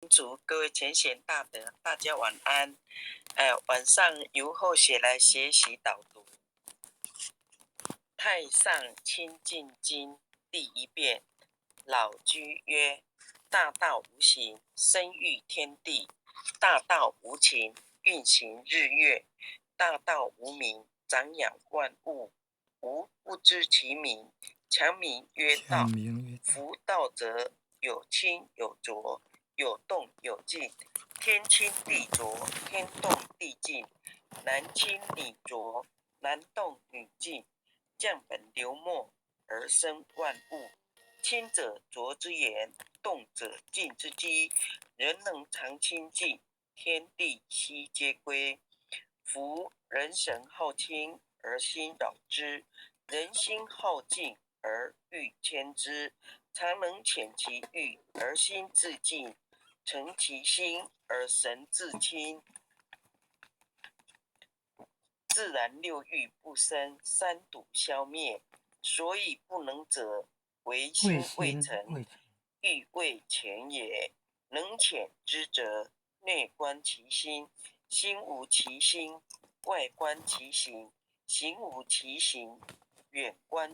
主，各位前賢大德，大家晚安。晚上由後學來學習導讀《太上清淨經》第一遍。老居曰：大道無形，生育天地；大道無情，運行日月；大道無名，長養萬物。吾不知其名，強名曰道。夫道者，有清有濁，有動有靜。天清地濁，天動地靜，男清女濁，男動女靜。降本流末而生萬物。清者濁之源，動者靜之機。人能常清靜，天地悉皆歸。夫人神好清而心擾之，人心好靜而欲牽之。常能遣其欲而心自靜，誠其心而神自清。自然六欲不生，三毒消滅。所以不能者，為心未誠，欲未遣也。能遣之者，內觀其心，心無其心；外觀其行，行無其形。遠觀